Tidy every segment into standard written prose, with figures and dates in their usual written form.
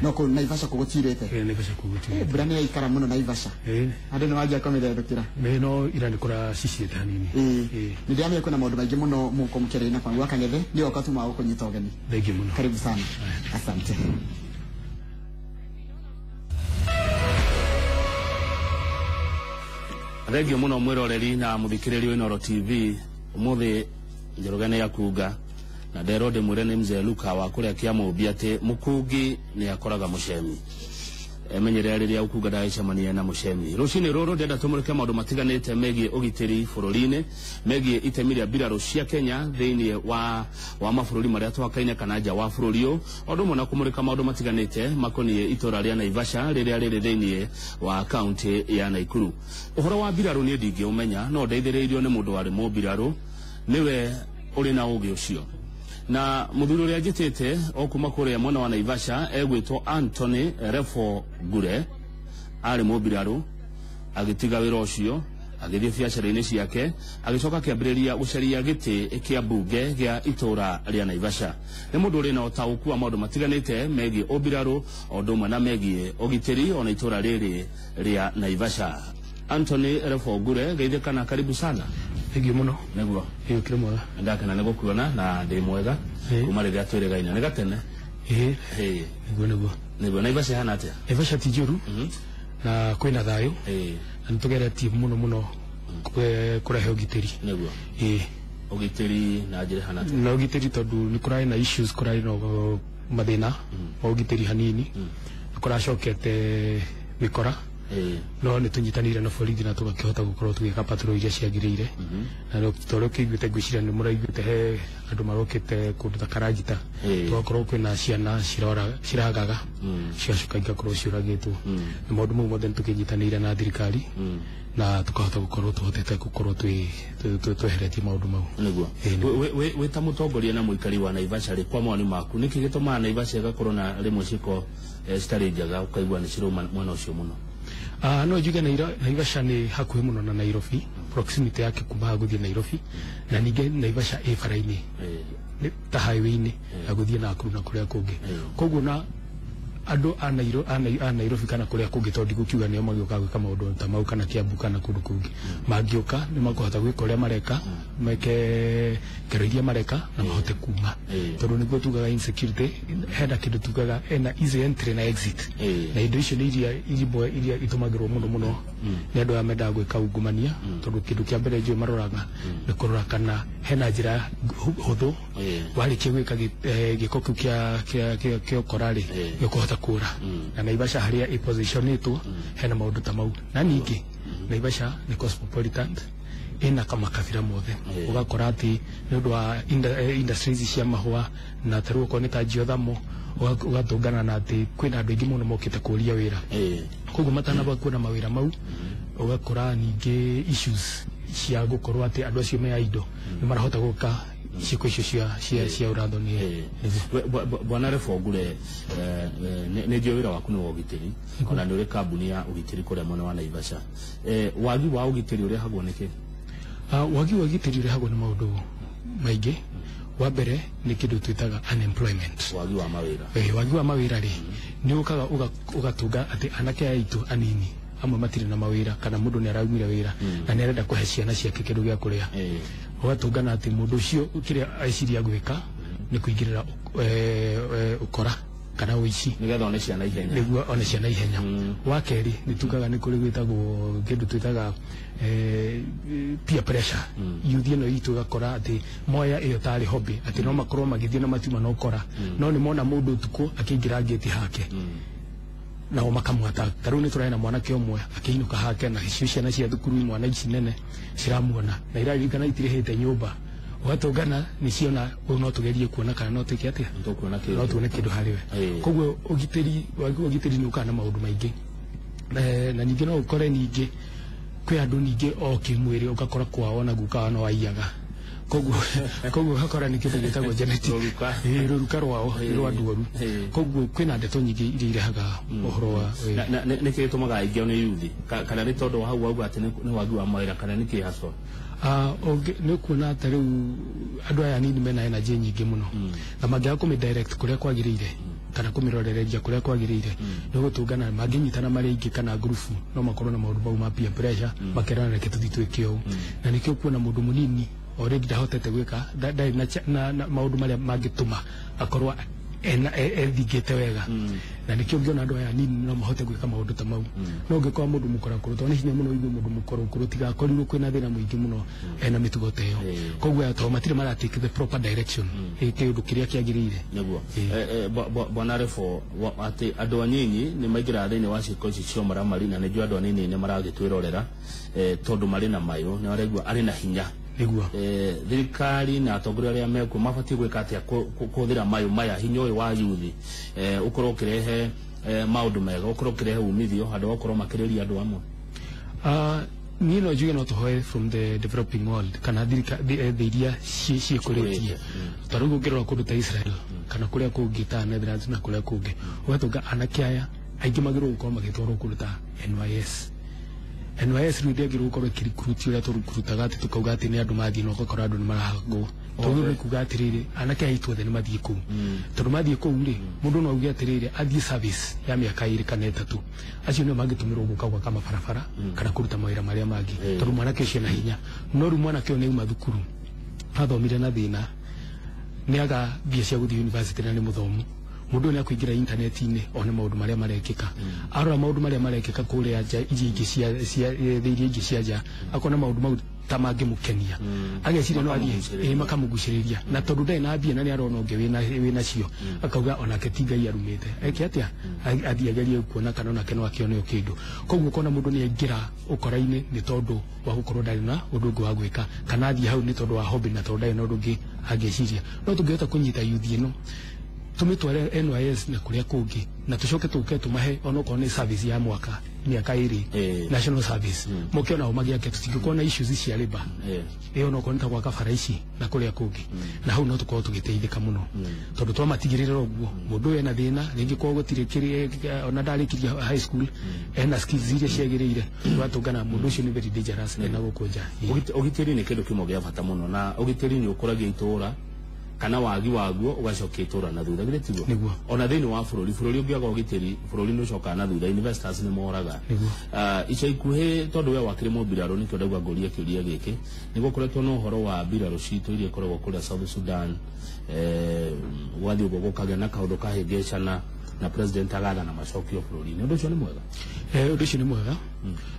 No kå Naivasha kå gå tirä te. Naivasha kå gå tirä. Mbura nä yaikara må no Naivasha. Andå nä wanjia kå mä rendå. No ira nä kå racicä te hanini. Nä ndäramenya kwä na maå ndå maingä må no må kå må kä na kwangu Kang'ethe nä oka tu ma gå kå nyita å geni. Thengiå må no. Karibu sana. Asante. Thengio muno mwiroreri na muthikiriria Inooro TV. Umuthi Njoroge nĩ akunga na nderwo ndĩmwĩre nĩ mzee Luka wa kũrĩa Kĩamũmbi atĩ mũkungi nĩ akoraga mũcemi. Emenyerera rĩrĩa ũkunga ndagĩcemania na mũcemi. Rũcinĩ rũrũ ndĩrenda tũmũrĩke maũndũ matiganĩte megiĩ ũgitĩri bũrũri-inĩ, megiĩ itemi rĩa mbirarũ cia Kenya thĩinĩ wa mabũrũri marĩa twakaine kana nja wa bũrũri ũyũ, o ũndũ ũmwe na kũmũrĩka maũndũ matiganĩte makoniĩ itũra rĩa Naivasha rĩrĩa rĩrĩ thĩinĩ wa kaunti ya Naikuru. Ũhoro wa mbirarũ niĩ ndingĩũmenya, no ndeithĩrĩirio nĩ mũndũ warĩ mũmbirarũ, nĩwe ũrĩ na ũgĩ ũcio. Na muthuri uria njitite o kuma kuria mwena wa Naivasha egwitwo Anthony Refo Ngure, ari mumbiraru, agitiga wira ucio, agithie biacara-ini ciake, agicoka akiambiriria gucaria giti kia bunge gia itura ria Naivasha. Ni mundu uri na utauku wa maundu matiganite megie umbiraru o undu umwe na megie ugitiri ona itura riri ria Naivasha. Anthony Refo Ngure, geithĩka na karibu sana. Thengiå må no. Nĩguo. Ä å kä rä mwega. Ndakena nĩ gũkuona na ndĩ mwega kuma rĩrĩa twĩrĩgaine nĩ gatene. Ä nĩguo nĩguo. Nĩguo. Naivasha ĩhana atĩa? Naivasha ti njũru na kwĩna thayũ na nĩ tũgeretie mũno mũno kũrehe ũgitĩri. Nĩguo. Ũgitĩri na njĩra ĩhana atĩa? Na ũgitĩri tondũ nĩ kũrarĩ na issues, kũrarĩ na mathĩna ma ũgitĩri hanini, nĩ kũracokete mĩkora, no nä tå na borithi na tå gakĩhota gũkorwo tũgĩka patrol iria ciagĩrĩire. Na tondũ ũkĩiguĩte ngwĩciria nĩ mũraiguĩte he andũ marokĩte kũndũ ta Karagita, tũgakorwo kwĩna ciana ciragaga cigacoka igakorwo ciũragĩtwo. Na maũndũ mau mothe nĩ tũkĩnyitanĩire na thirikari na tukahota gũkorwo tũhotete gũkorwo tweheretie maũndũ mau. Nĩguo. Wĩ ta mũtongoria na mũikari wa Naivasha rĩ, kwa mawoni maku nĩkĩ gĩtũmaga Naivasha ĩgakorwo na rĩmwe ciĩko citarĩ njega ũkaigua nĩ cirauma mwena ũcio mũno? No njuge Naivasha nĩ hakuhĩ mũno na Nairobi, proximity yake kuma gũthiĩ Nairobi, na ningĩ Naivasha ĩ bara-inĩ ta highway-inĩ ya gũthiĩ Nakuru na kũrĩa kũngĩ. Koguo na andũ a Nairobi kana kũrĩa kũngĩ, tondũ ndigũkiuga nĩo magĩũka gwĩka maũndũ ta mau kana Kiambu kana kũndũ kũngĩ, mangĩũka nĩ makũhota gwĩka ũrĩa mareka, meke ngero iria mareka na mahote kuma, tondũ nĩguo tugaga insecurity hena kĩndũ tugaga hena easy entry na exit, na indo icio nĩ iria imwe iria itũmagĩrwo mũno mũno nĩ andũ aya mendaga gwĩka ungumania, tondũ kĩndũ kĩa mbere njũĩ maroraga nĩ kũrora kana hena njĩra hũthũ warĩkia gwĩka gĩko kĩu kĩa ũkora rĩ, gĩkũhota kũra. Na Naivasha harĩa ĩpositionĩtwo hena maũndũ ta mau. Na ningĩ Naivasha nĩ cosmopolitan, ĩna kamakabira mothe, ũgakora atĩ nĩ ũndũ wa industries cia mahũa na ta rĩu okorwo nĩ ta geothermal, ũgatũngana na atĩ kwĩna andũ aingĩ mũno mokĩte kũria wĩra. Koguo matanamba kuona mawĩra mau, ũgakora ningĩ issues cia gũkorwo atĩ andũ acio me indo nĩ marahota gũka ciĩko icio cia ũrathoni. Bwana Refo Ngure, nĩ njũĩ wĩra waku nĩ wa ũgitĩri, ona nĩ ũrĩ kambuni ya ũgitĩri kũrĩa mwena wa Naivasha. Wagi wa ũgitĩri ũrehagwo nĩkĩ? Wagi wa ũgitĩri ũrehagwo nĩ maũndũ maingĩ. Wa mbere nĩ kĩndũ twĩtaga unemployment. Wagi wa mawĩra. Wagi wa mawĩra rĩ, nĩ ũkaga ũgatũnga atĩ anake aya aitũ anini amwe matirĩ na mawĩra, kana mũndũ nĩ araumire wĩra na nĩ arenda kũhe ciana ciake kĩndũ gĩa kũrĩa. Ũgatũngana atĩ mũndũ ũcio kĩrĩa eciria gwĩka nĩ kũingĩrĩra ũkora kana ũici, nĩgetha one ciana ihenya. Nĩguo one ciana ihenya. Wa kerĩ nĩ tugaga nĩ kũrĩ gwĩtagwo kĩndũ twĩtaga peer pressure. Youth ĩno itũ ũgakora atĩ moya ĩyo tarĩ hobby, atĩ no makorwo magĩthiĩ na matiuma na ũkora, no nĩ mona mũndũ ũtukũ akĩingĩra ngĩti hake nao makamwata. Ta rĩu nĩ tũrarĩ na mwanake ũmwe akĩinũka hake, na icio ciana cia thukuru imwana ici nene ciramuona na iraririkana itirĩhĩte nyũmba. Ũgatũngana nĩ ciona ũyũ no tũgerie kuona kana no twĩke atĩa, no tuone kĩndũ harĩ we. Koguo ũgitĩri wagi wa ũgitĩri nĩ ũkaga na maũndũ maingĩ. Na ningĩ no ũkore ningĩ kwĩ andũ ningĩ o kĩmwĩrĩ ũgakora kwao na guka wao no aiyaga. Koguo ũgakora nĩ kĩndũ gĩtagwo genetic. Rũruka rwao rwa nduoru. Koguo kwĩna ndeto nyingĩ iria irehaga ũhoro wa nĩkĩ gĩtũmaga aingĩ nĩ youth, kana nĩ tondũ hau wauga atĩ nĩ wagi wa mawĩra, kana nĩkĩ haswa? Nĩ kuona ta rĩu andũ aya anini mena energy nyingĩ mũno, na mangĩaga kũmĩ direct kũrĩa kwagĩrĩire, kana kũmĩrorereria kũrĩa kwagĩrĩire nĩ gũtũngana mangĩnyitana marĩ aingĩ kana ngurubu no makorwo na maũndũ mau ma peer pressure makerana reke tũthiĩ twĩke ũũ na nĩkĩo kuona mũndũ mũnini already ndahotete gwĩka ndarĩ na maũndũ marĩa mangĩtũma akorwo ethingĩte wega na nĩkĩo ũngĩona andũ aya anini no mahote gwĩka maũndũ ta mau no ũngĩkorwo mũndũ mũkorakũrũ tondũ nĩ hinya mũno ũigue mũndũ mũkorokũrũ tiga akorirwo kwĩna thĩna mũingĩ mũno ena mĩtugo ta ĩyo koguo aya tondũ matirĩ mara take the proper direction kĩũndũ kĩrĩa kĩagĩrĩire nĩguo. Bwana Refo, atĩ andũ anyinyi nĩ maingĩraga thĩinĩ wa ciĩko ici cia ũmaramari na nĩnjũĩ andũ anini nĩ maragĩtwĩrorera tondũ marĩ na mayũ nĩ maraigua arĩ na hinya nĩguo. Thirikari na atongoria arĩa mekuo mabatiĩ gwĩka atĩa kũhũthĩra mayũ maya hinya ũyũ wa yuthi ũkorwo ũkĩrehe maũndũ mega ũkorwo ũkĩrehe umithio handũ ha gũkorwo makĩrĩria andũ amwe? Niĩ no njuge no tũhoe from the developing world kana thĩ iria ciĩkũrĩtie ta rĩu ũngĩrora kũndũ ta Israel kana kũrĩa kũngĩ ta Netherlands na kũrĩa kũngĩ ũgatũnga anake aya aingĩ magĩrĩirwo gũkorwo magĩtwarwo kũndũ ta NYS. NYS rĩu ndĩagĩrĩirwo gũkorwo ĩkĩrikuruti ũrĩa tũrukurutaga atĩ tũkauga atĩ nĩ andũ mathiĩ na ũgakora andũ nĩ marahangwo tondũ nĩ kuga atĩrĩrĩ anake aya aitũ othe nĩ mathiĩ kũu tondũ mathiĩ kũu rĩ mũndũ no auge atĩrĩrĩ athiĩ service ya mĩaka 2 kana 3 acio nĩo mangĩtũmĩrwo gũka gwaka mabarabara kana kũruta mawĩra marĩa mangĩ tondũ mwanake ũcio ena hinya no rĩu mwanake ũyũ nĩ auma thukuru athomire na thĩna nĩ aga mbia cia gũthiĩ university na nĩ mũthomu mũndũ ũyũ nĩ akũingĩra intaneti-inĩ one maũndũ marĩa marekĩka arora maũndũ marĩa marekĩka kũrĩa nja iria ingĩ cia thĩ iria ingĩ cia nja akona maũndũ mau ta mangĩmũkenia ageciria no athiĩ makamũgucĩrĩria na tondũ ndarĩ na mbia na nĩ arona ũngĩ wĩna cio akauga onake ti Ngai arumĩte eke atĩa athiĩ agerie kuona kana onake no akĩone o kĩndũ koguo ũkona mũndũ nĩ aingĩra ũkora-inĩ nĩ tondũ wa gũkorwo ndarĩ na ũndũ ũngĩ wa gwĩka kana athiĩ hau nĩ tondũ wa hobby na tondũ ndarĩ na ũndũ ũngĩ angĩciria no tũngĩhota kũnyita yuthi ĩno tũmĩtware NYS na kũrĩa kũngĩ na tũcoke tũke tũmahe onokorwo nĩ service ya mwaka mĩaka 2 national service moke onao magĩake tũtingĩkorwo na issues cia labour ĩyo onokorwo nĩ ta gwaka bara ici na kũrĩa kũngĩ na hau no tũkorwo tũgĩteithĩka mũno tondũ twamatigĩrĩra ũguo mũndũ ũyũ ena thĩna rĩngĩ korwo gũtirĩ kĩrĩa ona ndarĩkirie high school ena skills iria ciagĩrĩire tũgatũngana mũndũ ũcio nĩ very dangerous ena gũkũ nja. Ũgitĩri nĩ kĩndũ kĩmwe gĩa bata mũno na ũgitĩri nĩ ũkũragia itũũra kana wagi waguo ugacokia itũra na thutha githĩ tiguo ona thĩinĩ wa bũrũri bũrũri ũngĩaga ũgitĩri bũrũri nĩ ũcokaga na thutha investors nĩ moraga. Ica ikuhĩ tondũ we wakĩrĩ mũmbirarũ nĩkĩo ndauga ngũrie kĩũria gĩkĩ nĩ gũkoretwo na ũhoro wa mbirarũ citũ iria ikoragwo kũrĩa South Sudan gwathiĩ ũguo gũkagĩa na kaũndũ kahĩngĩcana na president agathana macokio bũrũri-inĩ ũndũ ũcio nĩ mwega? Ũndũ ũcio nĩ mwega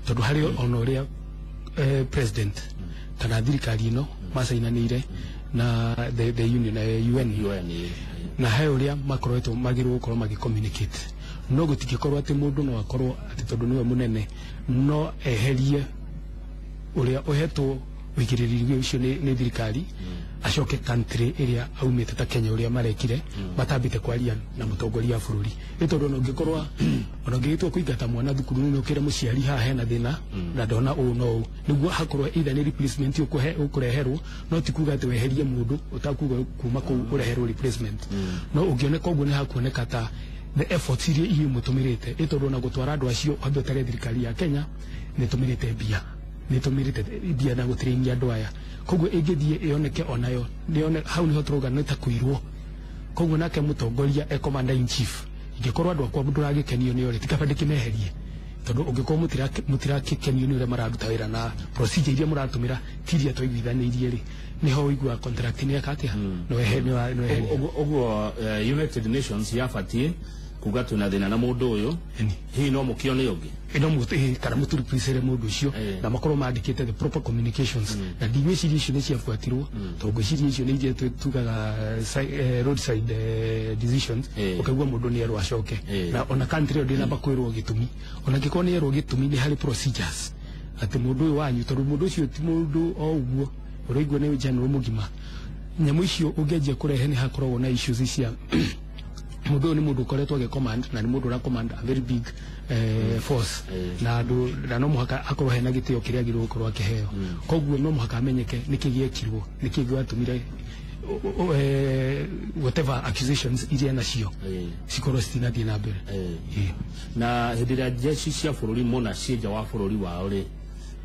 tondũ harĩ ona ũrĩa president kana thirikari ĩno macainanĩire na the union UN na he uria makoretwo magirwo gukorwo magi communicate no gutigikorwo ati mundu no akorwo ati tondu niwe munene no eherie uria uhetwo wigiriririo ucio ni thirikari acoke country iria aumite ta Kenya uria marekire matambite kwaria na mutongoria wa bururi ni tondu ona ungikorwa ona ungigitwo kuingata mwana thukuru ni ukire muciari haha hena thina na ndona uu no uu niguo hakorwo either ni replacement ukureherwo no ti kuga ati weherie mundu utakuga kuma kuu ureherwo replacement no ungioneka uguo ni hakuoneka ta the efforts iria inyuĩ mũtũmĩrĩte ĩ tondũ ona gũtwara andũ acio wambe ũtare thirikari ya Kenya nĩ ĩtũmĩrĩte mbia nĩ ĩtũmĩrĩte mbia na gũtrain andũ aya koguo ĩngĩthiĩ ĩoneke onayo nĩone hau nĩho tũrauga nĩ ta kũirwo koguo nake mũtongoria e commander in chief ingĩkorwo andũ akwa ndũragĩkenio nĩo rĩ ti kaba ndĩkĩmeherie tondũ ũngĩkorwo mũtirakĩkenio nĩ ũrĩa mararuta wĩra na procedure iria mũratũmĩra ti iria twaiguithanĩirie rĩ niho ũiguaga contract nĩ eka atĩa no eherie ũguo United Nations yabatie kuga twina thina na mundu uyu hihi no mukione ungi no kana mutureplace mundu ucio na makorwo mandikite the proper communications na ndigwiciria icio ni ciabuatirwo tondu ngwiciria icio ni iria tugaga roadside decisions ukaigua mundu ni erwo acoke na ona country ĩyo ndĩnamba kwĩrwo gĩtũmi ona angĩkorwo nĩ erwo gĩtũmi nĩ harĩ procedures atĩ mundu ũyũ wanyu tondu mundu ũcio ti mundu o ũguo ũraigua nĩ general mũgima nyamũ icio ũngĩanjia kũrehe nĩ hakoragwo na issues cia mundu uyu ni mundu ukoretwo agi command na ni mundu ura command a very big force na andu na no muhaka akorwo hena gitio kiria agirwo gukorwo akiheo koguo no muhaka amenyeke niki giekirwo niki gwatumire whatever accusations iria nacio cikorwo citinathie na mbere na hindi ria jeshi cia bururi mona ciĩ nja wa bururi wao ri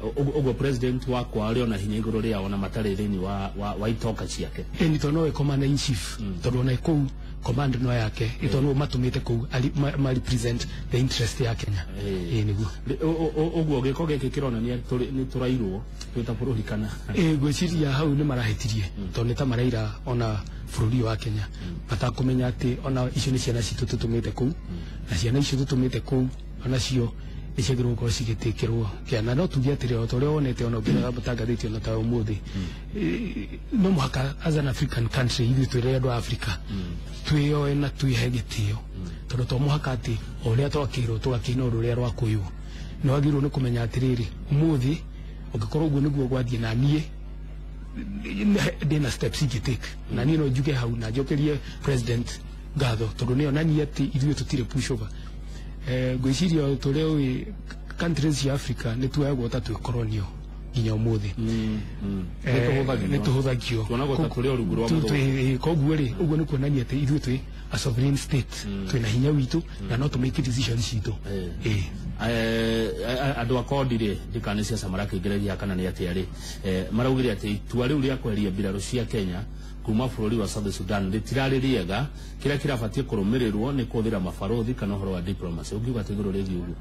Ũguo president wakwa arĩ ona hinya igũrũ rĩao na matarĩ thĩinĩ wa itoka ciake. Ĩni tondũ nowe commander in chief, tondũ ona kũu command no yake, tondũ nĩwe matũmĩte kũu ma represent the interest ya Kenya. Ĩĩ nĩguo. Ũguo gĩko gĩkĩ kĩronania nĩ tũrairwo twĩ ta bũrũri kana? Ĩĩ, ngwĩciria hau nĩ marahĩtirie, tondũ nĩ ta maraira ona bũrũri wa Kenya matakũmenya atĩ ona icio nĩ ciana citũ tũtũmĩte kũu, na ciana icio tũtũmĩte kũu onacio nĩ ciagĩrĩirwo gũkorwo cigĩtĩkĩrwo kĩa. Na no tuge atĩrĩ, o ta ũrĩa wonete ona ũngĩrora mũtangathĩti ona ta ũmũthĩ, no mũhaka as an African country ithuĩ twĩre andũ a Africa twĩyoe na twĩhe gĩtĩo, tondũ to mũhaka atĩ o ũrĩa twakĩrwo tũgakĩina ũndũ ũrĩa rwakũywo. Nĩ wagĩrĩirwo nĩ kũmenya atĩrĩrĩ, ũmũthĩ ũngĩkorwo ũguo nĩguo gwathiĩ, na niĩ ndĩna steps ingĩ take, na niĩ no njuge hau na njokerie president ngatho, tondũ nĩ onania atĩ ithuĩ tũtirĩ pushover. Ngwĩciria o ta ũrĩa ũĩ, countries cia Africa nĩ tuoyagwo ta twĩ colonial nginya ũmũthĩ. Nĩ tũhũthagio. Tuonagwo ta tũrĩ o rungu rwa mũthũngũ. Koguo rĩ, ũguo nĩ kuonania atĩ ithuĩ twĩ a sovereign state, twĩna hinya witũ na no tũ make decision citũ. Ĩĩ. Andũ a kondi rĩ, ndikana nĩ ciaca marakĩingĩragia kana nĩ atĩa rĩ, maraugire atĩ itua rĩu rĩa kweheria mbirarũ cia Kenya kuma bũrũri wa South Sudan rĩtirarĩ rĩega. Kĩrĩa kĩrabatiĩ kũrũmĩrĩrwo nĩ kũhũthĩra mabarũthi kana ũhoro wa diplomacy. Ũngiuga atĩ igũrũ rĩgiĩ ũguo?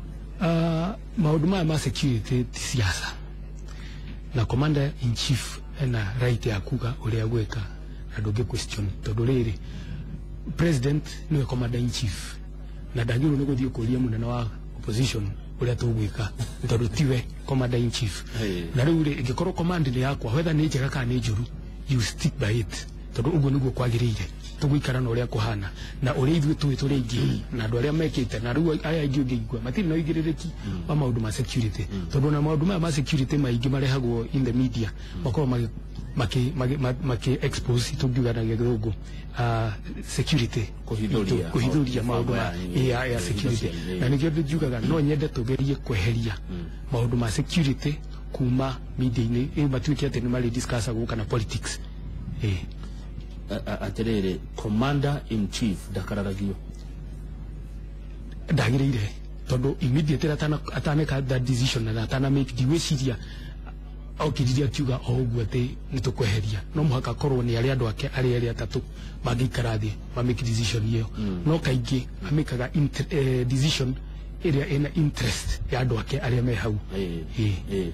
Maũndũ maya ma security ti siasa, na commander in chief ena right ya kuga ũrĩa gwĩka na ndũngĩ question, tondũ rĩrĩ, president niwe commander in chief na ndagĩrĩirwo nĩ gũthiĩ kũria mũnene wa opposition ũrĩa tũgwĩka, tondũ tiwe commander in chief. Na rĩu rĩ, ĩngĩkorwo command nĩ yakwa, whether nĩ njega kana nĩ njũru, you stick by it, tondũ ũguo nĩguo kwagĩrĩire. Tũgũikara na ũrĩa kũhana na ũrĩa ithuĩ tũĩ tũrĩ aingĩ na andũ arĩa mekĩte. Na rĩu aya aingĩ ũngĩigua matirĩ na ũigĩrĩrĩki wa maũndũ ma security, tondũ ona maũndũ maya ma security maingĩ marehagwo in the media makoragwo maki expose, tũngiuga na gĩthũngũ, security. Kũhithũria. Kũhithũria maũndũ ma ya security. Na nĩkĩo njugaga no nyende tũgerie kweheria maũndũ ma security kuma media-inĩ, matuĩke atĩ nĩ marĩ discussagwo kana politics. Atĩrĩrĩ, commander in chief ndakararagio? Ndagĩrĩire, tondũ immediately ataneka that decision na atana make, ndigwĩciria okiririe akiuga o ũguo atĩ nĩ tũkweheria. No mũhaka akorwo nĩ arĩa andũ ake arĩa erĩ atatũ mangĩikara thĩ ma make decision ĩyo, no kaingĩ amĩkaga decision ĩrĩa ĩna interest ya andũ ake arĩa me hau. Ĩĩ.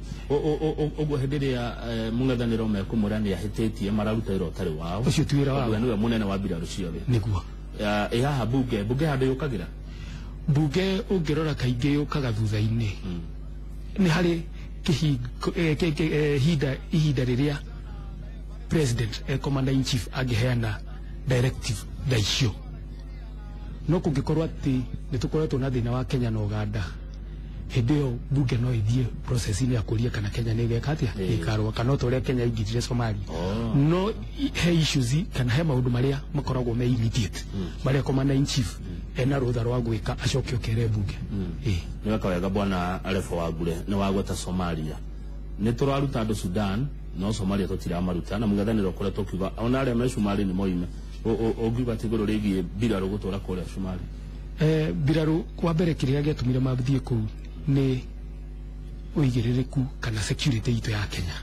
Ũguo hĩndĩ ĩrĩa mũng'ethanĩro mekũmwĩra nĩ ahĩtĩtie, mararuta wĩra ũtarĩ wao. Ũcio ti wĩra wao. Ũguo nĩwe mũnene wa mbirarũ ciothe. Nĩguo. Ĩ haha bunge handũ yũkagĩra? Bunge ũngĩrora kaingĩ yũkaga thutha-inĩ. Nĩ harĩ kĩhingo ihinda rĩrĩa president, commander in chief, angĩheana directive tha icio, no kũngĩkorwo atĩ nĩ tũkoretwo na thĩna wa Kenya na Uganda, hĩndĩ ĩyo bunge no ĩthiĩ process-inĩ ya kũria kana Kenya nĩ ĩgeka atĩa, ĩkarũa, kana o ta ũrĩa Kenya ĩingĩrire Somalia. No he issues kana he maũndũ marĩa makoragwo me immediate, marĩa commander in chief ena rũtha rwa gwĩka acoke okere bunge. Ĩĩ. Nĩ weka wega, bwana Arefo Wagure. Nĩ wagweta Somalia. Nĩ tũraruta andũ Sudan, no Somalia tũtiramaruta, na mũng'ethanĩro ũkoretwo ũkiuga ona arĩa me Cumarĩ nĩ moime. Ũngiuga atĩ igũrũ rĩgiĩ mbirarũ gũtũra kũrĩa Cumarĩ? Mbirarũ wa mbere, kĩrĩa gĩatũmire mathiĩ kũu nĩ ũigĩrĩrĩku kana security itũ ya Kenya.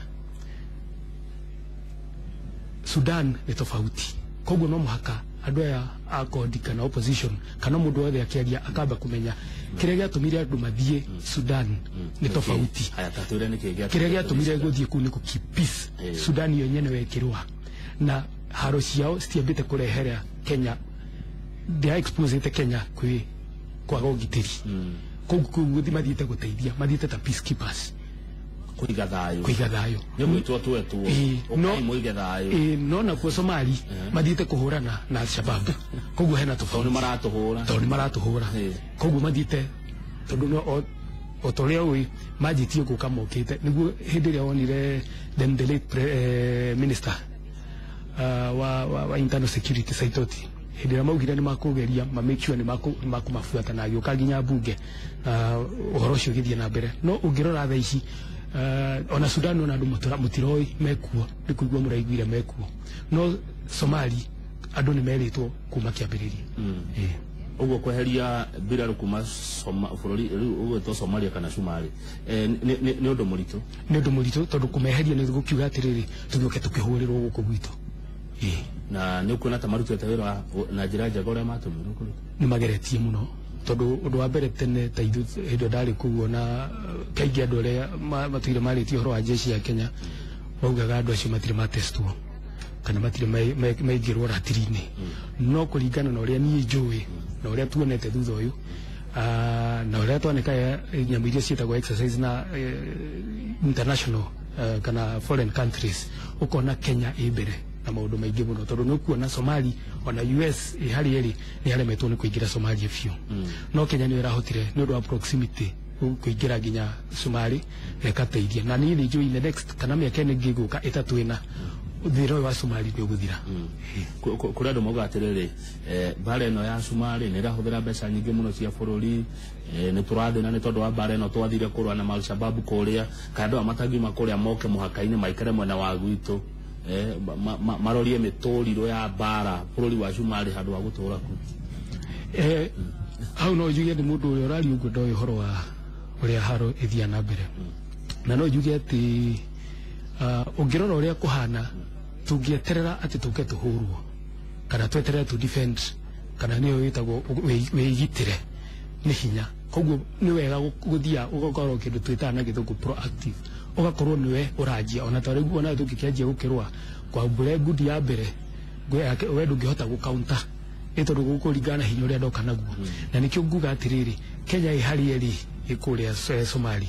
Sudan nĩ tofauti, koguo no mũhaka andũ aya a kodi kana opposition kana mũndũ wothe akĩaria akamba kũmenya kĩrĩa gĩatũmire andũ mathiĩ Sudan nĩ tofauti. Haya, tatwĩre nĩkĩ gĩatũmire. Kĩrĩa gĩatũmire gũthiĩ kũu nĩ kũ keep peace. Sudan yo nyenewe ĩkĩrũa na haro ciao citiambĩte kũrehera Kenya, ndĩa exposete Kenya kwĩ kwaga ũgitĩri. Koguo kũu gũthi mathiĩte gũteithia, mathiĩte ta peacekeepers. Kũiga thayũ. Kũiga thayũ. Nĩ gwĩtwo twetwo. No ũkai mũige thayũ. Ĩĩ, no nakuo Somali mathiĩte kũhũrana na Al-Shabaab, koguo hena tondũ tofauti. Nĩ maratũhũra. Tondũ nĩ maratũhũra. Koguo mathiĩte tondũ no o ta ũrĩa ũĩ manjĩtie gũka mokĩte nĩguo hĩndĩ ĩrĩa wonire then the late minister wa internal security Saitoti, hĩndĩ ĩrĩa maugire nĩ makũgeria ma make sure nĩ makũmabuata na agĩũka nginya bunge na ũhoro ũcio ũgĩthiĩ na mbere. No ũngĩrora thaa ici, ona Sudan ona andũ mũtiroĩ mekuo, nĩ kũigua mũraiguire mekuo, no Somali andũ nĩ merĩtwo kuma kĩambĩrĩria. Ĩĩ. Uguo kweheria mbirarũ kuma bũrũri rĩu ũgwĩtwo Somalia kana Somali nĩ ũndũ mũritũ. Nĩ ũndũ mũritũ tondũ kũmeheria nĩ gũkiuga atĩrĩrĩ tũgĩũke tũkĩhũrĩrwo gũkũ gwitũ. Na nĩ ũkuona ta marutĩte wĩra na njĩra njega ũrĩa matũmirwo kũruta? Nĩ mageretie mũno tondũ ũndũ wa mbere tene ta ithuĩ hĩndĩ ĩyo ndarĩ kũu ona kaingĩ andũ arĩa matũire marĩtie ũhoro wa jeshi ya Kenya maugaga andũ acio matirĩ matestwo kana matirĩ maingĩrwo ratiri-inĩ. No kũringana na ũrĩa niĩ njũĩ na ũrĩa tuonete thutha ũyũ na ũrĩa twaneka nyamũ iria ciĩtagwo exercise na international kana foreign countries, ũkona Kenya ĩ mbere na maũndũ maingĩ mũno tondũ nĩ ũkuona Somali ona US ĩ harĩa ĩrĩ nĩ yaremetwo nĩ kũingĩra Somalia biũ. No Kenya nĩyo ĩrahotire nĩ ũndũ wa proximity kũingĩra nginya Somali na ĩgateithia. Na niĩ nĩ njũĩ in the next kana mĩaka ĩno ĩngĩ ĩgũka 3 4 thĩna ũyũ wa Somali nĩ ũgũthira. Kũrĩ andũ maugaga atĩrĩrĩ, mbara ĩno ya Somali nĩ ĩrahũthĩra mbeca nyingĩ mũno cia bũrũri, nĩ tũrathĩna nĩ tondũ wa mbara ĩno twathire kũrũa na Al-Shabaab kũrĩa, kana andũ aya matangiuma kũrĩa moke mũhaka-inĩ maikare mwena wa gwitũ, marorie mĩtũrirũ ya mbara bũrũri wa Somali handũ ha gũtũra kũu. Hau no njuge nĩ mũndũ ũrĩa ũraria ũguo ndoĩ ũhoro wa ũrĩa haro ĩthiaga na mbere. Na no njuge atĩ ũngĩrora ũrĩa kũhana tũngĩeterera atĩ tũke tũhũrwo kana tweterere tu defend kana nĩyo ĩtagwo wĩgitĩre nĩ hinya. Koguo nĩ wega gũthiia ũgakorwo kĩndũ twĩtaga na gĩthũngũ proactive, ũgakorwo nĩwe ũranjia. Ona ta rĩu ona tũngĩkĩanjia gũkĩrũa kwa mbure ngundi ya mbere we ndũngĩhota gũkaunta nĩ tondũ gũkũringana na hinya ũrĩa ndoka naguo. Na nĩkĩo nguga atĩrĩrĩ, Kenya ĩ harĩa ĩrĩ ĩkũrĩa Somali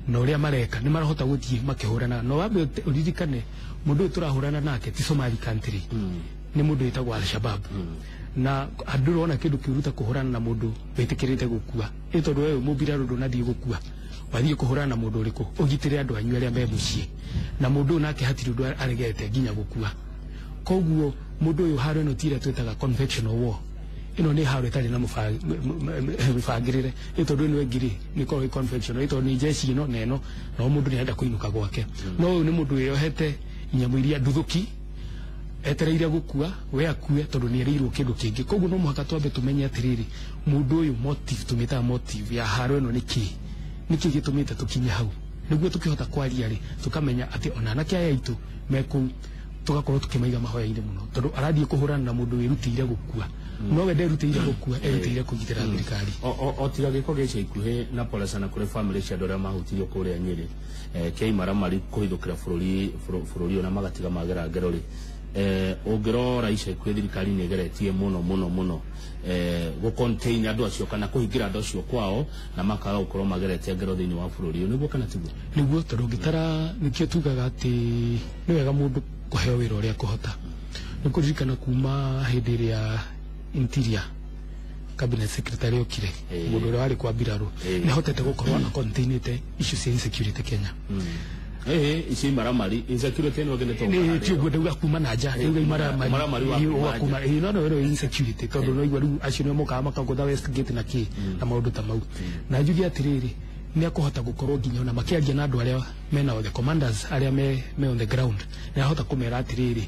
na ũrĩa mareka nĩ marahota gũthiĩ makĩhũrana. No wambe ũririkane mũndũ ũyũ tũrahũrana nake ti Somali country, nĩ mũndũ wĩtagwo Al-Shabaab. Na andũ ũrona kĩndũ kĩũru ta kũhũrana na mũndũ wĩtĩkĩrĩte gũkua, nĩ tondũ wewe mũmbirarũ ndũnathiĩ gũkua, wathiĩ kũhũrana na mũndũ ũrĩkũ ũgitĩre andũ anyu arĩa me mũciĩ, na mũndũ ũyũ nake hatirĩ ũndũ aregete nginya gũkua. Koguo mũndũ ũyũ haro ĩno ti ĩrĩa twĩtaga conventional war, ĩno nĩ haro ĩtarĩ na mũbangĩrĩre, nĩ tondũ ĩno ĩngĩ rĩ nĩ ĩkoragwo ĩ conventional, nĩ tondũ nĩ jeshi ĩno na ĩno, na o mũndũ nĩ arenda kũinũka gwake. No ũyũ nĩ mũndũ wĩyohete nyamũ iria nduthũki etereire gũkua, we akue tondũ nĩ erĩirwo kĩndũ kĩngĩ. Koguo no mũhaka twambe tũmenye atĩrĩrĩ, mũndũ ũyũ motive tũmĩtaga motive ya haro ĩno nĩ kĩĩ, nĩ kĩĩ gĩtũmĩte tũkinye hau, nĩguo tũkĩhota kwaria rĩ tũkamenya atĩ ona anake aya aitũ me kũu tũgakorwo tũkĩmaiga mahoya-inĩ mũno, tondũ arathiĩ kũhũrana na mũndũ wĩrutĩire gũkua. No we nderutĩire gũkua, erutĩire kũgitĩra thirikari. O tiga gĩko gĩa ica ikuhĩ na pole sana kũrĩ famĩlĩ cia andũ arĩa mahutirio kũrĩa Nyĩrĩ, kĩa imaramari kũhithũkĩra bũrũri ũyũ na magatiga magera ngero rĩ, ũngĩrora ica ikuhĩ thirikari nĩ ĩgeretie mũno mũno mũno gũ contain andũ acio kana kũhingĩra andũ acio kwao na makaga gũkorwo magerete ngero thĩinĩ wa bũrũri ũyũ, nĩguo kana tiguo? Nĩguo, tondũ ũngĩtara nĩkĩo tugaga atĩ nĩ wega mũndũ kũheo wĩra ũrĩa akũhota. Nĩ kũririkana kuma hĩndĩ ĩrĩa Interior Cabinet Secretary okire, mũndũ ũrĩa warĩ kwa mbirarũ nĩ ahotete gũkorwo acontainĩte issues cia insecurity Kenya. Ici imaramari insecurity ĩno ĩngĩ nĩ tondũ ti ũguo ndauga kuma na nja, ndauga imaramari wa kuma no no no insecurity, tondũ no igua rĩu acio nĩo mokaga makagũtha Westgate na kĩ na maũndũ ta mau. Na njuge atĩrĩrĩ, nĩ akũhota gũkorwo nginya ona makĩaria na andũ arĩa mena the commanders arĩa me on the ground, nĩ ahota kũmera atĩrĩrĩ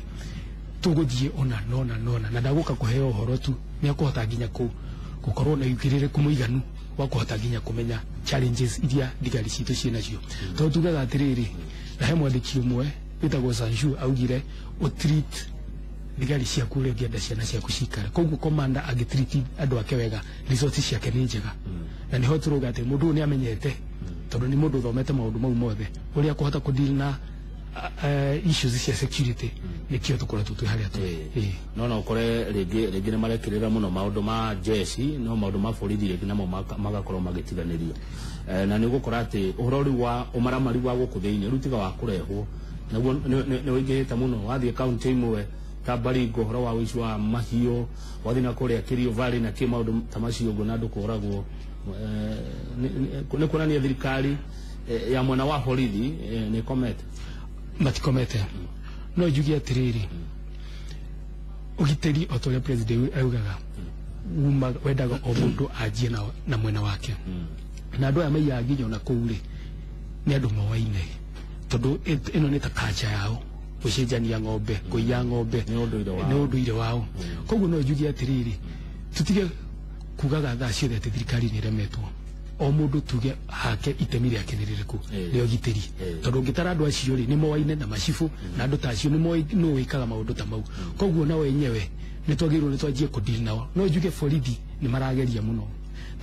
tũgũthiĩ ona nona nona, na ndagũka kũheo ũhoro tu, nĩ akũhota nginya gũkorwo na ũigĩrĩrĩku mũiganu wa kũhota nginya kũmenya challenges iria thigari citũ ciĩ nacio. Tondũ tugaga atĩrĩrĩ, na he mwandĩki ũmwe wĩtagwo Sanju augire ũtreat thigari ciaku ũrĩa ũngĩenda ciana ciaku cikare. Koguo commander angĩtreat andũ ake wega, resources ciake nĩ njega. Na nĩho tũrauga atĩ mũndũ ũyũ nĩ amenyete, tondũ nĩ mũndũ ũthomete maũndũ mau mothe, ũrĩa akũhota kũdeal na issues cia security, nĩkĩo tũkoretwo twĩ harĩa tũrĩ. No ũkore rĩngĩ nĩ marekĩrĩra mũno maũndũ ma jeshi, no maũndũ ma borithi rĩngĩ namo magakorwo magĩtiganĩrio. Na nĩ ũgũkora atĩ ũhoro rĩu wa ũmaramari wa gũkũ thĩinĩ rĩu tiga wa kũrehwo naguo nĩ ũingĩhĩte mũno. Wathiĩ kaũntĩ imwe ta Baringo ũhoro wa ũici wa mahiũ, wathiĩ na kũrĩa Kerio Valley na kĩ maũndũ ta macio ũguo na andũ kũragwo, nĩ kuonania thirikari ya mwena wa borithi nĩ ĩkomete. Matikomete. No njuge atĩrĩrĩ, ũgitĩri o ta ũrĩa president augaga wendaga o mũndũ anjie na mwena wake. Na andũ aya maiyaga nginya ona kũu rĩ nĩ andũ moaine, tondũ ĩno nĩ ta culture yao, gũcenjania ng'ombe, kũiya ng'ombe nĩ ũndũire wao. Koguo no njuge atĩrĩrĩ, tũtige kugaga thaa ciothe atĩ thirikari nĩ ĩremetwo o mũndũ tuge hake itemi rĩake nĩ rĩrĩkũ rĩa ũgitĩri tondũ ũngĩtara andũ acio rĩ nĩ moaine na macibũ na andũ ta acio nĩ moĩ nũ wĩkaga maũndũ ta mau koguo nao enyewe nĩ twagĩrĩirwo nĩ twanjie kũdeal nao no njuge borithi nĩ marageria mũno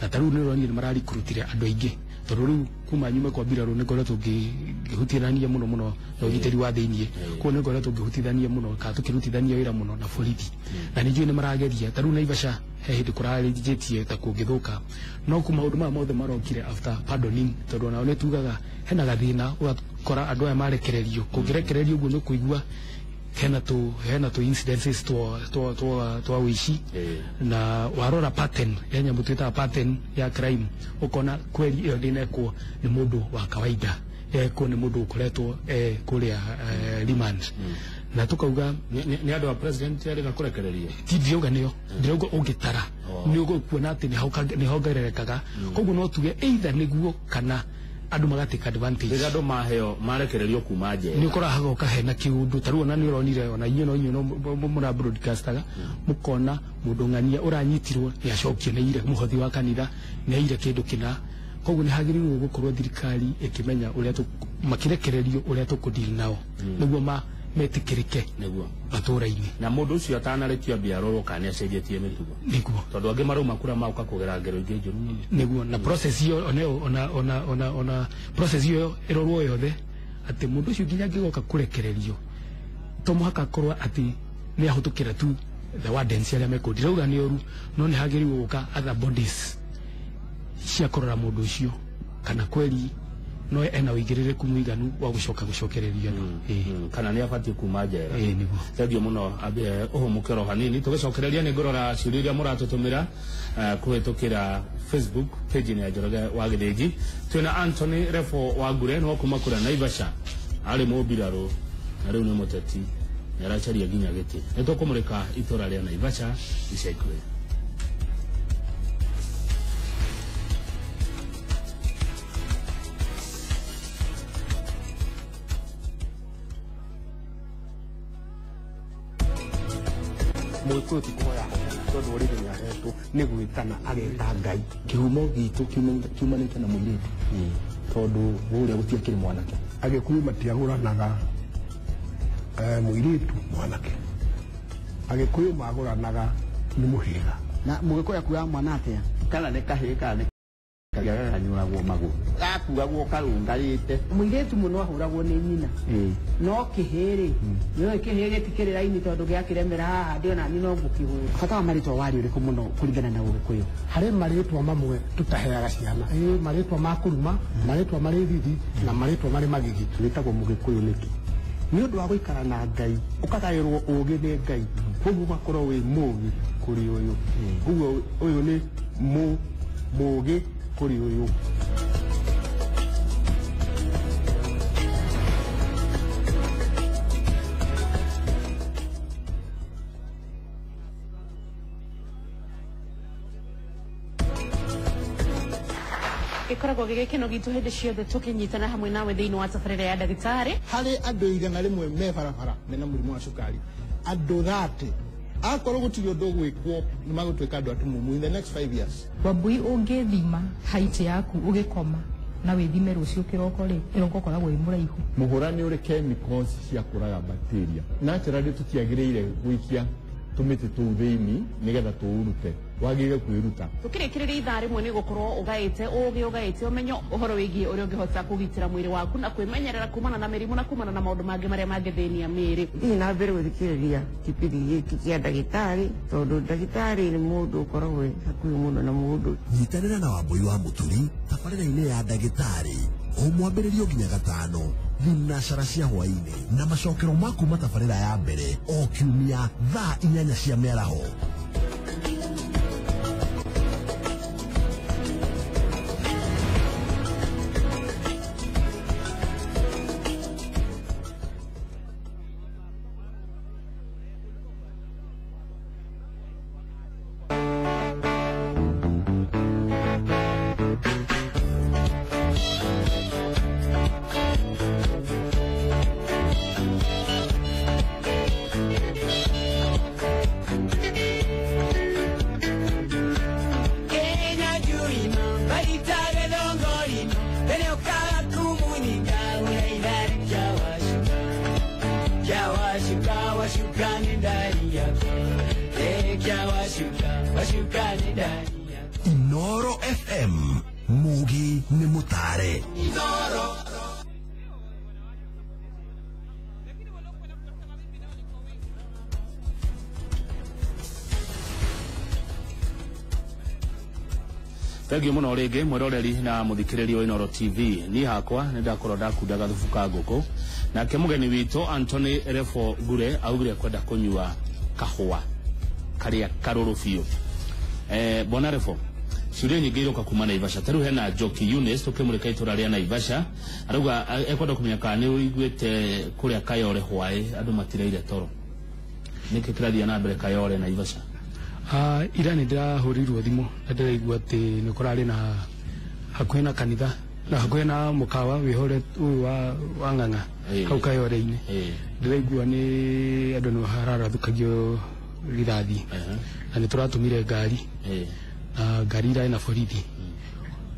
na ta rĩu nĩ ũronire nĩ mararikurutire andũ aingĩ tondũ rĩu kuma nyume kwa mbirarũ nĩ ngoretwo ngĩhutithania mũno mũno na ũgitĩri wa thĩiniĩ koguo nĩ ngoretwo ngĩhutithania mũno kana tũkĩrutithania wĩra mũno na borithi na nĩ njũĩ nĩ marageria ta rĩu Naivasha he hĩndĩ kũrarĩnjĩtie ta kũngĩthũka no ku maũndũ maya mothe marokire after pardoning tondũ onao nĩ tugaga hena gathĩna ũgakora andũ aya marekererio kũngĩrekererio ũguo nĩ kũigua hena tu incidences twa ũici na warora pattern ya nyamũ twĩtaga pattern ya crime ũkona kweli ĩyo ndĩnekwo nĩ mũndũ wa kawaida ekwo nĩ mũndũ ũkoretwo kũrĩa remand na tukauga nĩ andũ a president arĩga kũrekereria ti ndirauga nĩo ndirauga ũngĩtara nĩ ũgũkuona atĩ nĩ hongererekaga koguo no tuge either nĩguo kana andũ magatake advantage rĩrĩa andũ maheo marekererio kuma njera nĩ ũkoraga hagoka hena kĩũndũ ta rĩu ona nĩ ũronire ona inyuĩ no inyuĩ no mũra broadcastaga mũkona mũndũ ng'ania ũranyitirwo nĩ acokio nĩ aire mũhothi wa kanitha nĩ aire kĩndũ kĩna koguo nĩ hagĩrĩirwo gũkorwo thirikari ĩkĩmenya ũrĩa makĩrekererio ũrĩa tũkũdeal nao nĩguo metĩkĩrĩke nĩguo matũra-inĩ na mũndũ ũcio atanarekio ambia arorwo kana nĩacenjetie mĩtugo nĩguo tondũ angĩ marauma kura maũka kũgera ngero ingĩ njũru mũno nĩguo na process ĩyo ona process ĩyo ĩrorwo yothe atĩ mũndũ ũcio nginya angĩgoka kũrekererio to mũhaka akorwo atĩ nĩ ahũtũkĩra tu the wardens arĩa mekũu ndirauga nĩ ũru no nĩ hagĩrĩirwo gũka other bodies cia kũrora mũndũ ũcio kana kweli no ena ũigĩrĩrĩku mũiganu wa gũcoka gũcokereria andũ kana nĩ abatiĩ kuma njera nĩguo thengiũ mũno ũhũmũke oro hanini tũgĩcokereria nĩ ngũrora ciũria iria mũratũtũmĩra kũhĩtũkĩra Facebook page-inĩ ya Njoroge wa Gĩthĩnji twĩna Anthony Refo wa Ngure nĩ wa kuma kũrĩa Naivasha arĩ mũmbirarũ na rĩu nĩ mũteti nĩ aracaria nginya gĩtĩ nĩ tũkũmũrĩka itũra rĩa Naivasha ica ikuhĩ. Mũgĩkũyũ ti kũhoya tondũ rĩrĩ nĩ ahetwo nĩ gwĩtana ageta Ngai kĩhumo gitũ kiumanĩte na mũirĩtu tondũ kũrĩa gũtiakĩrĩ mwanake Agĩkũyũ matiagũranaga mũirĩtu mwanake Agĩkũyũ magũranaga nĩ mũhĩrĩga na mũgĩkũyũ akuaga mwana atĩa kana nĩ kahĩĩ kana nĩ kanyuragwo magũrũ gakuagwo karũngarĩte mũirĩtu mũno ahũragwo nĩ nyina no kĩhĩĩ rĩ nĩũĩ kĩhĩĩ gĩtikĩrĩ raini tondũ gĩakĩremera haha ndĩ ona niĩ no ngũkĩhũra bata wa marĩtwa warĩ ũrĩkũ mũno kũringana na ũgĩkũyũ harĩ marĩtwa mamwe tũtaheaga ciana marĩtwa ma kũruma marĩtwa marĩ thithi na marĩtwa marĩ magigi wĩtagwo mũgĩkũyũ nĩkĩ nĩ ũndũ wa gũikara na Ngai ũkagaĩrwo ũũgĩ nĩ Ngai koguo ũgakorwo wĩ mũũgĩ kũrĩ ũyũ ũguo ũyũ nĩ mũũgĩ kũrĩ ũyũ. Gĩkoragwo gĩ gĩkeno gitũ hĩndĩ ciothe tũkĩnyitana hamwe nawe thĩinĩ wa tabarĩra ya ndagĩtarĩ harĩ andũ 100 me barabara mena mũrimũ wa cukari andũ 30 akorwo gũtirĩ ũndũ ũgwĩkwo nĩ magũtuĩka andũ atumumu in the next 5 years. Wambui ũngĩthima height yaku ũgĩkoma na wĩthime rũciũ kĩroko rĩ kĩroko ũkoragwo wĩ mũraihu mũhũra nĩ ũrĩ chemicals cia kũraga bacteria naturally tũtiagĩrĩire gũikia tũmĩtĩ tũu thĩinĩ nĩgetha tũũrute wagĩrĩire kwĩruta tũkĩrĩkĩrĩria ithaa rĩmwe nĩ gũkorwo ũgaĩte ũgĩ ũgaĩte ũmenyo ũhoro wĩgiĩ ũrĩa ũngĩhota kũgitĩra mwĩrĩ waku na kwĩmenyerera kumana na mĩrimũ na kumana na maũndũ mangĩ marĩa mangĩthĩnia mĩĩrĩ thiĩ na mbere gũthikĩrĩria kĩbindi gĩkĩ kĩa ndagĩtarĩ tondũ ndagĩtarĩ nĩ mũndũ ũkoragwo hakuhĩ mũno na mũndũ nyitanĩra na Wambui wa Mũturi tabarĩra-inĩ ya ndagĩtarĩ o mwambĩrĩrio nginya gatano thinacara cia hwaĩ-inĩ na macokero ma kuma tabarĩra ya mbere o kiumia thaa 8 cia mĩaraho. Inoro FM Mugi ni mutare. Inoro. Thank you muno ringi mwiroreri na muthikiririo wa Inoro TV. Ni hakwa ni ndakorwo ndakundaga thubu ka nguku. Nake mugeni witũ Anthony Refo Ngure augire kwenda kunyua kahũa karia karũrũ biũ. Bwana Refo, ciũria nyingĩ iroka kuma Naivasha. Ta rĩu hena Njoki Eunice tũkĩmũrĩka itũra rĩa Naivasha, arauga ekwenda kũmenya kana nĩ ũiguĩte kũrĩa Kayole hwaĩ andũ matiraire toro. Nĩkĩ kĩrathiĩ na mbere Kayole Naivasha? Ira nĩ ndĩrahũrĩirwo thimũ na ndĩraigua atĩ nĩ kũrarĩ na hakuhĩ na kanitha na hakuhĩ na mũkawa wĩhore ũyũ wa Ng'ang'a hau Kayole-inĩ. Ndĩraigua nĩ andũ nĩ hararathũkagio rithathi na nĩ tũratũmire ngari na ngari irarĩ na borithi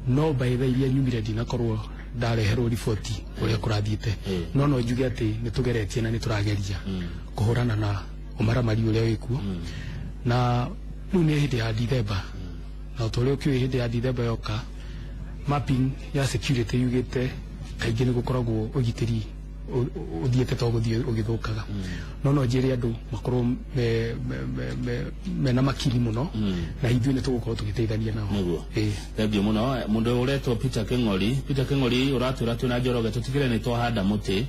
no by the iria nyumire ndinakorwo ndareherwo riboti ũrĩa kũrathiĩte no njuge atĩ nĩ tũgeretie na nĩ tũrageria kũhũrana na ũmaramari ũrĩa wĩkuo. Na rĩu nĩ hĩndĩ ya Dithemba na ũta ũrĩa ũkĩũĩ hĩndĩ ya Dithemba yoka mapping ya security yugĩte kaingĩ nĩ gũkoragwo ũgitĩri ũthiĩte to gũthiĩ ũgĩthũkaga no njĩre andũ makorwo mena makiri mũno na ithuĩ nĩ tũgũkorwo tũgĩteithania nao. Nĩguo. Thengiũ mũno. Mũndũ ũretwo Peter King'ori, Peter King'ori ũratwĩra twĩna Njoroge tũtigĩre nĩ twahanda mũtĩ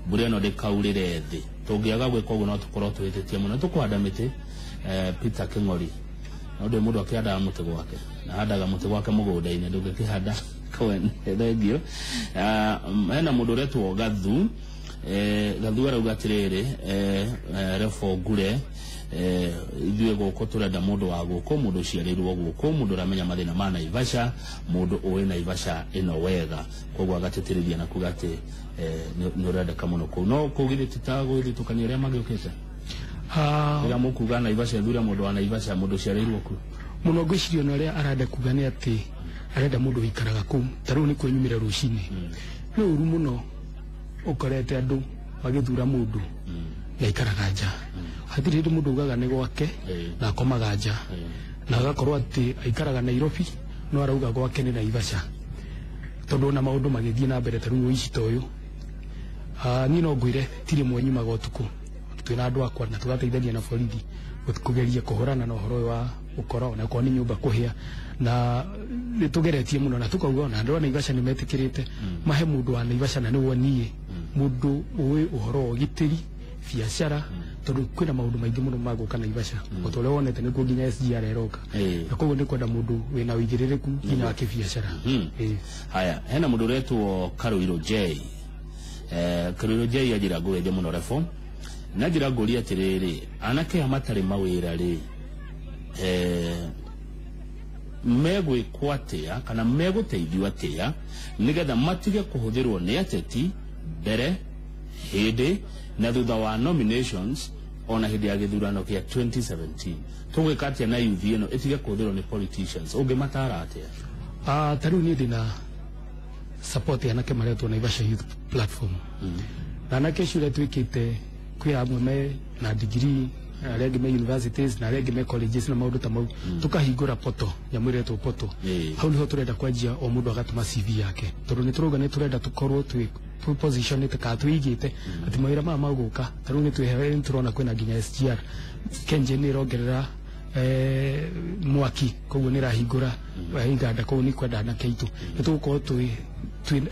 mbura ĩno ndĩkaurĩre thĩ. Tũngĩaga gwĩka ũguo no tũkorwo tũhĩtĩtie mũno. Tũkũhanda mĩtĩ. Peter King'ori no ndĩ mũndũ akĩhandaga mũtĩ gwake na handaga mũtĩ gwake mũgũnda-inĩ ndũngĩkĩhanda kwene. Thengiũ. Hena mũndũ ũretwo Gathu. Gathu arauga atĩrĩrĩ, Refo Ngure, ithuĩ gũkũ tũrenda mũndũ wa gũkũ, mũndũ ũciarĩirwo gũkũ, mũndũ ũramenya mathĩna ma Naivasha, mũndũ ũĩ Naivasha ĩno wega. Koguo agatĩtĩrithia na kuga atĩ nĩ ũrendeka mũno kũu. No kũu githĩ ti ta gũgĩthitũkania arĩa magĩũkĩte? Rĩrĩa mũkuga Naivasha thure mũndũ wa Naivasha, mũndũ ũciarĩirwo kũu. Mũno ngwĩciria ona ũrĩa arenda kuga nĩ atĩ arenda mũndũ ũikaraga kũu. Ta rĩu nĩ kwĩnyumĩra rũcinĩ. Nĩ ũru mũno ũkorete andũ magĩthura mũndũ na aikaraga nja. Hatirĩ hĩndĩ mũndũ ugaga nĩ gwake na akomaga nja na agakorwo atĩ aikaraga Nairobi no arauga gwake nĩ Naivasha tondũ ona maũndũ magĩthiĩ na mbere ta rĩu ũici ta ũyũ. Niĩ no ngwĩre ti rĩmwe nyumaga ũtukũ twĩna andũ akwa na tũgateithania na borithi kũgeria kũhũrana na ũhoro ũyũ wa ũkora ona korwo nĩ nyũmba kũhĩa na nĩ tũgeretie mũno na tũkauga ona andũ a Naivasha nĩ metĩkĩrĩte mahe mũndũ wa Naivasha na nĩguo niĩ mũndũ ũĩ ũhoro wa ũgitĩri biacara tondũ kwĩna maũndũ maingĩ mũno magũka Naivasha o ta ũrĩa wonete nĩkuo nginya SGR ĩroka na koguo nĩ kwenda mũndũ wĩna ũigĩrĩrĩku nginya wa kĩbiacara. Haya, hena mũndũ ũretwo Karũirũ J. Karũirũ J anjĩra ngũgeithie mũno Refo na njĩra ngũria atĩrĩrĩ, anake aya matarĩ mawĩra rĩ, megwĩkwo atĩa kana megũteithio atĩa nĩgetha matige kũhũthĩrwo nĩ ateti mbere, hĩndĩ na thutha wa nominations ona hĩndĩ ya gĩthurano kĩa 2017? Tũgwĩka atĩa na youth ĩno ĩtige kũhũthĩrwo nĩ politicians? Ũngĩmatara atĩa? Ta rĩu niĩ ndĩna support ya anake maretwo Naivasha Youth Platform na anake acio ũrĩa twĩkĩte kwĩ amwe me na degree, arĩa angĩ me universities na arĩa angĩ me colleges na maũndũ ta mau, tũkahingũra poto nyamũ ĩretwo poto. Hau nĩho tũrenda kwanjia o mũndũ agatũma CV yake tondũ nĩ tũrauga nĩ tũrenda tũkorwo twĩ positionĩte kana twĩigĩte atĩ mawĩra maya magũka. Ta rĩu nĩ tũrona kwĩna nginya SGR Kengen nĩ ĩrongerera mwaki koguo nĩ ĩrahingũra iganda koguo nĩ kwenda anake aitũ nĩ tũgũkorwo twĩ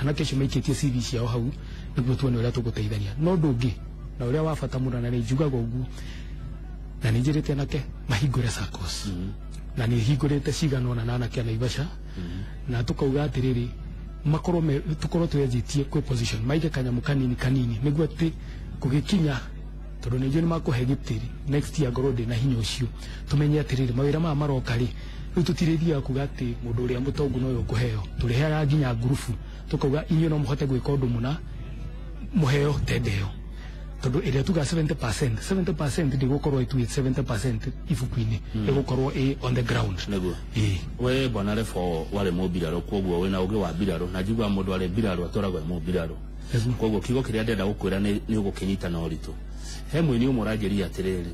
anake acio maikĩtie CV ciao hau nĩguo tuone ũrĩa tũgũteithania. No ũndũ ũngĩ na ũrĩa wa bata mũno na nĩ njugaga ũguo na nĩ njĩrĩte anake mahingũre SACCOs na nĩ hingũrĩte cigana ũna na anake a Naivasha na tũkauga atĩrĩrĩ makorwo tũkorwo twenjĩtie kwĩ position maige kanyamũ kanini kanini nĩguo atĩ kũgĩkinya tondũ nĩ njũĩ nĩ makũhe gĩtĩri next year ngorwo ndĩna hinya ũcio tũmenye atĩrĩrĩ mawĩra maya maroka rĩ rĩu tũtirĩthiaga kuga atĩ mũndũ ũrĩa mũtongu nowe ũkũheo. Tũrĩheaga nginya ngurubu tũkauga inyuĩ no mũhote gwĩka ũndũ mũna mũheo tende ĩyo. Tondu ĩrĩa tuga 70% 70% ndĩgũkorwo ĩtuĩ 70% ibuku-inĩ, ĩgũkorwo ĩ on the ground. Nĩguo. Ĩĩ. We bwana Refo warĩ mũmbirarũ, koguo wĩna ũgĩ wa mbirarũ, na njiguaga mũndũ arĩ mbirarũ atwaragwo e mũmbirarũ. Koguo kiugo kĩrĩa ndĩrenda gũkwĩra nĩ ũgũkĩnyita na ũritũ. He mũini ũmwe ũranjĩrire atĩrĩrĩ,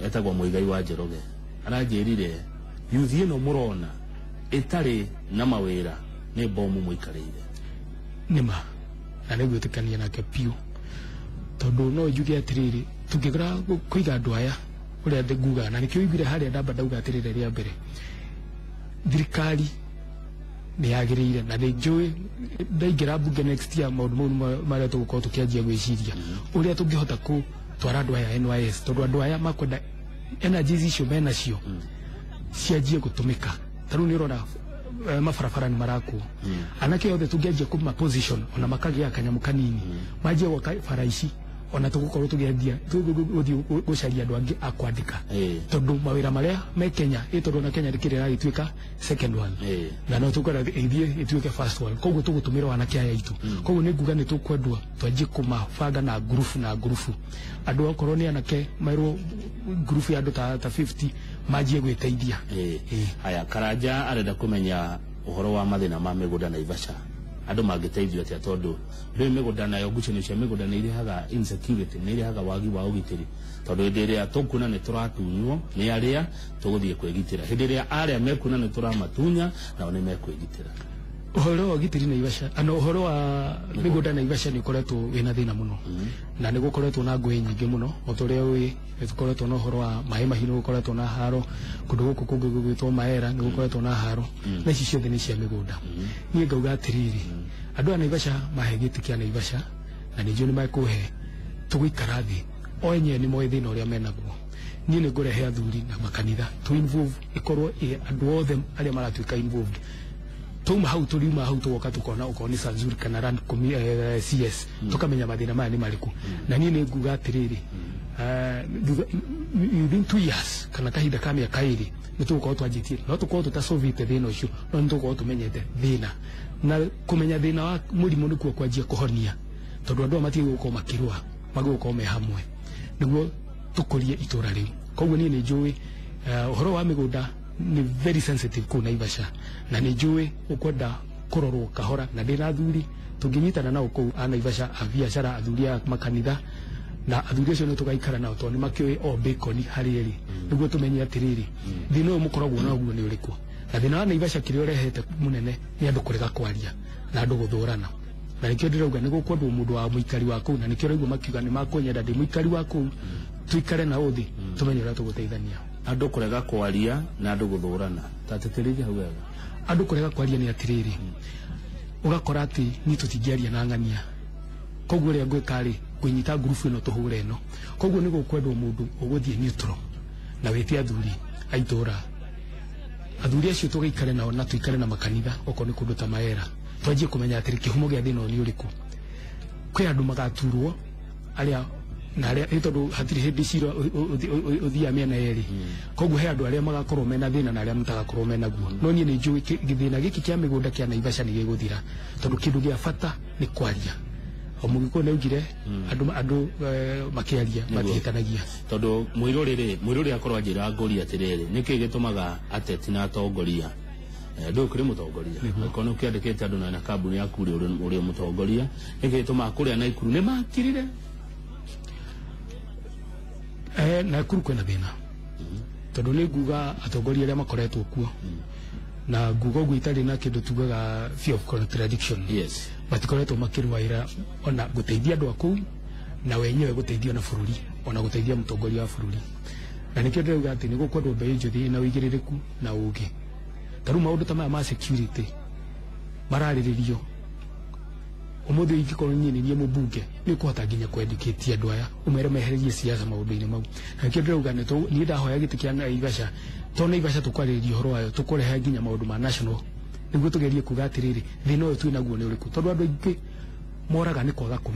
etagwo Mũigai wa Njoroge, aranjĩrire yuthi ĩno mũrona ĩtarĩ na mawĩra nĩ bomu mũikarĩire. Nĩma, na nĩngwĩtĩkania nake biũ, tondũ no njuge atĩrĩrĩ, tũngĩgora kũiga andũ aya ũrĩa ngugaga, na nĩkĩo ũiguire harĩa ndamba ndauga atĩrĩrĩ rĩa mbere, thirikari nĩ yagĩrĩire, na nĩ njũĩ ndaingĩra mbunge next year maũndũ mau marĩa tũgũkorwo tũkĩanjia gwĩciria ũrĩa tũngĩhota gũtwara andũ aya NYS, tondũ andũ aya makwenda energies icio menacio cianjie gũtũmĩka. Ta rĩu nĩ ũrona mabarabara nĩ marakwo, anake othe tũngĩanjia kũma position ona makagĩa kanyamũ kanini, manjie gwaka bara ici, ona tũgũkorwo tũgĩanjia tũgũthiĩ gũcaria andũ angĩ a kwandĩka, tondũ mawĩra marĩa me Kenya, tondũ ona Kenya rĩkĩrĩ ĩragĩtuĩka second world, na no tũkwenda ĩthiĩ ĩtuĩke first world, koguo tũgũtũmĩra anake aya aitũ. Koguo nĩ nguga nĩ tũkwendwo twanjie kũmabanga na ngurubu na ngurubu, andũ okorwo nĩ anake merwo ngurubu ya andũ ta 50 manjie gwĩteithia. Haya, Karanja arenda kũmenya ũhoro wa mathĩna ma mĩgũnda Naivasha, andũ mangĩteithio atĩa, tondũ rĩu mĩgũnda nayo ngucanio cia mĩgũnda nĩ irehaga insecurity, nĩ irehaga wagi wa ũgitĩri, tondũ hĩndĩ ĩrĩa tũkuona nĩ tũratunywo nĩ arĩa tũgũthiĩ kwĩgitĩra, hĩndĩ ĩrĩa arĩa mekuona nĩ tũramatunya nao nĩ mekwĩgitĩra. Ũhoro wa ũgitĩri Naivasha, ana ũhoro wa mĩgũnda Naivasha nĩ ũkoretwo wĩna thĩna mũno, na nĩ gũkoretwo na ngũĩ nyingĩ mũno, o ta ũrĩa ũĩ nĩ tũkoretwo na ũhoro wa maĩ mahiũ, nĩ gũkoretwo na haro kũndũ gũkũ kũngĩ gũgwĩtwo Maera, nĩ gũkoretwo na haro, na ici ciothe nĩ cia mĩgũnda. Niĩ ngauga atĩrĩrĩ, andũ a Naivasha mahe gĩtĩ kĩa Naivasha, na nĩ njũĩ nĩ mekũhe, tũgũikara thĩ o enyewe nĩ moĩ thĩna ũrĩa menaguo. Niĩ nĩ ngũrehe athuri na makanitha tũ involve, ĩkorwo andũ othe arĩa maratuĩka involved. Tuma hau turiuma hau tugoka tukona okorwo nĩ Sanzuri kana Land CS, tukamenya mathĩna maya nĩ marĩkũ. Na niĩ nĩ nguga atĩrĩrĩ, within 2 years kana kahinda ka mĩaka 2 nĩ tũgũkorwo twanjĩtie, no tũkorwo tũtasolvĩte thĩna ũcio, no nĩ tũgũkorwo tũmenyete thĩna, na kũmenya thĩna wa mũrimũ nĩkuo kwanjia kũhonia, tondũ andũ aya matigĩ gũkorwo makĩrũa, magĩgũkorwo me hamwe nĩguo tũkũrie itũra rĩu. Koguo niĩ nĩ njũĩ ũhoro wa mĩgũnda ni very sensitive kũu Naivasha, na nĩ njũĩ ũkwenda kũrorwo kahora, na ndĩna athuri tũngĩnyitana nao kũu a Naivasha, a biacara, athuri a makanitha, na athuri acio nĩ tũgaikara nao tondũ nĩ makĩũĩ o bacon harĩ ĩrĩ, nĩguo tũmenye atĩrĩrĩ thĩna ũyũ mũkoragwo naguo nĩ ũrĩkũ. Na thĩna wa Naivasha kĩrĩa ũrehete mũnene nĩ andũ kũrega kwaria na andũ gũthũrana, na nĩkĩo ndĩrauga nĩ gũkwendwo mũndũ wa mũikari wa kũu, na nĩkĩo ũraigua makiuga nĩ makũnyenda ndĩ mũikari wa kũu, tuikare nao thĩ tũmenye ũrĩa tũgũteithania. Andũ kũrega kwaria na andũ gũthũrana, ta tĩtĩrithia hau wega. Andũ kũrega kwaria nĩ atĩrĩrĩ, ũgakora atĩ niĩ tũtingĩaria na ng'ania, koguo ũrĩa ngwĩka rĩ, ngũnyita ngurubu ĩno tũhũre ĩno. Koguo nĩ gũkwendwo mũndũ ũgũthiĩ neutral na wĩte athuri a itũũra, athuri acio tũgaikare nao na tũikare na makanitha, okorwo nĩ kũndũ ta Maera, twanjie kũmenya atĩrĩ kĩhumo gĩa thĩna ũyũ nĩ ũrĩkũ. Kwĩ andũ magaturwo arĩa na arĩa, tondũ hatirĩ hĩndĩ cira ũthiaga mĩena yerĩ, koguo he andũ arĩa magakorwo mena thĩna na arĩa matagakorwo menaguo. No niĩ nĩ njũĩ gĩthĩna gĩkĩ kĩa mĩgũnda kĩa Naivasha nĩ gĩgũthira, tondũ kĩndũ gĩa bata nĩ kwaria. O mũgĩkũyũ nĩaugire andũ makĩaria matihĩtanagia. Tondũ mũirũrĩ akorwo anjĩra ngũria atĩrĩrĩ, nĩkĩ gĩtũmaga ateti na atongoria, ndũĩ kũrĩ mũtongoria, angĩkorwo nĩ ũkĩandĩkĩte andũ na kambuni yaku ũrĩ mũtongoria, nĩkĩ gĩtũmaga kũrĩa Naikuru nĩ makirire? Nakuru kwĩna thĩna, tondũ nĩ nguga atongoria arĩa makoretwo kuo, na nguga ũguo itarĩ na kĩndũ tugaga fear of contradiction, matikoretwo makĩrũaĩra ona gũteithia andũ a kũu, na wenyewe gũteithia na bũrũri, ona gũteithia mũtongoria wa bũrũri. Na nĩkĩo ndĩrauga atĩ nĩ gũkwendwo mbeũ njĩthĩ ĩna ũigĩrĩrĩku na ũũgĩ. Ta rĩu maũndũ ta maya ma security mararĩrĩrio ũmũthĩ, ingĩkorwo niĩ nĩ niĩ mũmbunge, nĩ ũkũhota nginya kwendicate andũ aya ũmere mehererie siasa maũndũ-inĩ mau. Na nĩkĩo ndĩrauga niĩ ndahoya gĩtĩ kĩa Naivasha, tondũ Naivasha tũkwarĩrĩria ũhoro wayo, tũkũrehe nginya maũndũ ma national, nĩguo tũgerie kuga atĩrĩrĩ thĩna ũyũ twĩnaguo nĩ ũrĩkũ, tondũ andũ aingĩ moraga nĩ kwaga kũmenya.